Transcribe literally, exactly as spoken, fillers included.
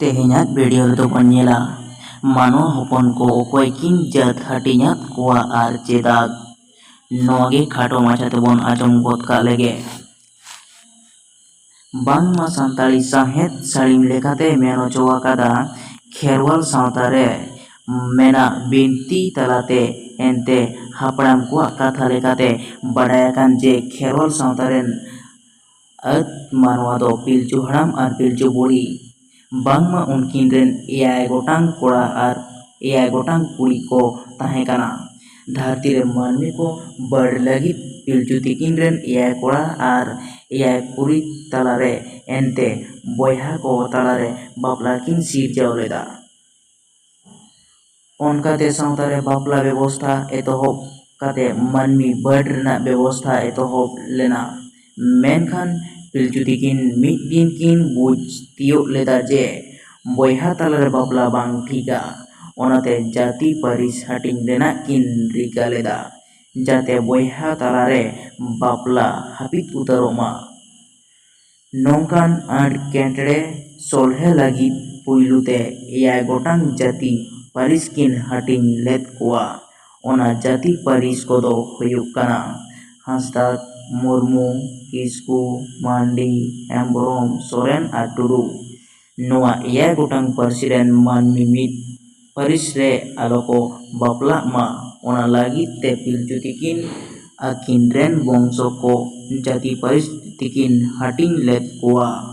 ᱛᱮᱦᱮᱧᱟᱜ ᱵᱷᱤᱰᱤᱭᱳ ᱨᱮᱫᱚ ᱵᱚᱱ ᱧᱮᱞᱟ ᱢᱟᱱᱣᱟ ᱦᱚᱯᱚᱱ ᱠᱚ ᱚᱠᱚᱭ ᱠᱤᱱ ᱡᱟᱹᱛ ᱦᱟᱹᱴᱤᱧᱟᱫ ᱠᱚᱣᱟ ᱟᱨ ᱪᱮᱫᱟᱜ᱾ ᱱᱚᱣᱟ ᱜᱮ ᱠᱷᱟᱴᱚ ᱢᱟᱪᱷᱟ ᱛᱮᱵᱚᱱ ᱟᱸᱡᱚᱢ ᱜᱚᱫ ᱠᱟᱜ ᱞᱮᱜᱮ᱾ ᱵᱟᱝᱢᱟ ᱥᱟᱱᱛᱟᱲᱤ ᱥᱟᱶᱦᱮᱫ ᱥᱟᱹᱲᱤᱢ ᱞᱮᱠᱟᱛᱮ ᱢᱮᱱ ᱦᱚᱪᱚ ᱟᱠᱟᱫᱟ, ᱠᱷᱮᱨᱣᱟᱞ ᱥᱟᱶᱛᱟ ᱨᱮ ᱢᱮᱱᱟᱜ ᱵᱤᱱᱛᱤ ᱛᱟᱞᱟᱛᱮ ᱮᱱᱛᱮ ᱦᱟᱯᱲᱟᱢ ᱠᱚᱣᱟᱜ ᱠᱟᱛᱷᱟ ᱞᱮᱠᱟᱛᱮ ᱵᱟᱰᱟᱭ ᱟᱠᱟᱱ ᱡᱮ ᱠᱷᱮᱨᱣᱟᱞ ᱥᱟᱶᱛᱟ ᱨᱮᱱ ᱟᱹᱛ ᱢᱟᱱᱣᱟ ᱫᱚ ᱯᱤᱞᱪᱩ ᱦᱟᱲᱟᱢ ᱟᱨ ᱯᱤᱞᱪᱩ ᱵᱩᱲᱦᱤ, ᱵᱟᱝᱢᱟ ᱩᱱᱠᱤᱱ ᱨᱮᱱ ᱮᱭᱟᱭ ᱜᱚᱴᱟᱝ ᱠᱚᱲᱟ ᱟᱨ ᱮᱭᱟᱭ ᱜᱚᱴᱟᱝ ᱠᱩᱲᱤ ᱠᱚ ᱛᱟᱦᱮᱸ ᱠᱟᱱᱟ᱾ ᱫᱷᱟᱹᱨᱛᱤ ᱨᱮ ᱢᱟᱹᱱᱢᱤ ᱠᱚ ᱵᱟᱹᱰ ᱞᱟᱹᱜᱤᱫ ᱯᱤᱞᱪᱩ ᱛᱤᱠᱤᱱ ᱨᱮᱱ ᱮᱭᱟᱭ ᱠᱚᱲᱟ ᱟᱨ ᱮᱭᱟᱭ ᱠᱩᱲᱤ ᱛᱟᱞᱟᱨᱮ ᱮᱱᱛᱮ ᱵᱚᱭᱦᱟ ᱠᱚ ᱛᱟᱞᱟᱨᱮ ᱵᱟᱯᱞᱟ ᱠᱤᱱ ᱥᱤᱨᱡᱟᱹᱣ ᱞᱮᱫᱟ᱾ ᱚᱱᱠᱟᱛᱮ ᱥᱟᱶᱛᱟ ᱨᱮ ᱵᱟᱯᱞᱟ ᱵᱮᱵᱚᱥᱛᱷᱟ ᱮᱛᱚᱦᱚᱵ ᱠᱟᱛᱮ ᱢᱟᱹᱱᱢᱤ ᱵᱟᱹᱰ ᱨᱮᱱᱟᱜ ᱵᱮᱵᱚᱥᱛᱷᱟ ᱮᱛᱚᱦᱚᱵ ᱞᱮᱱᱟ᱾ ᱢᱮᱱᱠᱷᱟᱱ ᱯᱤᱞᱪᱩ ᱛᱤᱠᱤᱱ ᱢᱤᱫ ᱫᱤᱱ ᱠᱤᱱ ᱵᱩᱡᱽ ᱛᱤᱭᱳᱜ ᱞᱮᱫᱟ ᱡᱮ ᱵᱚᱭᱦᱟ ᱛᱟᱞᱟᱨᱮ ᱵᱟᱯᱞᱟ ᱵᱟᱝ ᱴᱷᱤᱠᱟ᱾ ᱚᱱᱟᱛᱮ ᱡᱟᱹᱛᱤ ᱯᱟᱹᱨᱤᱥ ᱦᱟᱹᱴᱤᱧ ᱨᱮᱱᱟᱜ ᱠᱤᱱ ᱨᱤᱠᱟᱹ ᱞᱮᱫᱟ, ᱡᱟᱛᱮ ᱵᱚᱭᱦᱟ ᱛᱟᱞᱟᱨᱮ ᱵᱟᱯᱞᱟ ᱦᱟᱹᱯᱤᱫ ᱩᱛᱟᱹᱨᱚᱜ ᱢᱟ᱾ ᱱᱚᱝᱠᱟᱱ ᱟᱹᱰ ᱠᱮᱴᱲᱮ ᱥᱚᱞᱦᱮ ᱞᱟᱹᱜᱤᱫ ᱯᱩᱭᱞᱩ ᱛᱮ ᱮᱭᱟᱭ ᱜᱚᱴᱟᱝ ᱡᱟᱹᱛᱤ ᱯᱟᱹᱨᱤᱥ ᱠᱤᱱ ᱦᱟᱹᱴᱤᱧ ᱞᱮᱫ ᱠᱚᱣᱟ᱾ ᱚᱱᱟ ᱡᱟᱹᱛᱤ ᱯᱟᱹᱨᱤᱥ ᱠᱚᱫᱚ ᱦᱩᱭᱩᱜ ᱠᱟᱱᱟ ᱦᱟᱸᱥᱫᱟ, ᱢᱩᱨᱢᱩ, ᱠᱤᱥᱠᱩ, ᱢᱟᱱᱰᱤ, ᱦᱮᱢᱵᱨᱚᱢ, ᱥᱚᱨᱮᱱ ᱟᱨ ᱴᱩᱰᱩ᱾ ᱱᱚᱣᱟ ᱮᱭᱟᱭ ᱜᱚᱴᱟᱝ ᱯᱟᱹᱨᱥᱤ ᱨᱮᱱ ᱢᱟᱹᱱᱢᱤ ᱢᱤᱫ ᱯᱟᱹᱨᱤᱥ ᱨᱮ ᱟᱞᱚ ᱠᱚ ᱵᱟᱯᱞᱟᱜ ᱢᱟ, ᱚᱱᱟ ᱞᱟᱹᱜᱤᱫ ᱛᱮ ᱯᱤᱞᱪᱩ ᱛᱤᱠᱤᱱ ᱟᱹᱠᱤᱱ ᱨᱮᱱ ᱵᱚᱝᱥᱚ ᱠᱚ ᱡᱟᱹᱛᱤ ᱯᱟᱹᱨᱤᱥ ᱛᱮᱠᱤᱱ ᱦᱟᱹᱴᱤᱧ ᱞᱮᱫ ᱠᱚᱣᱟ᱾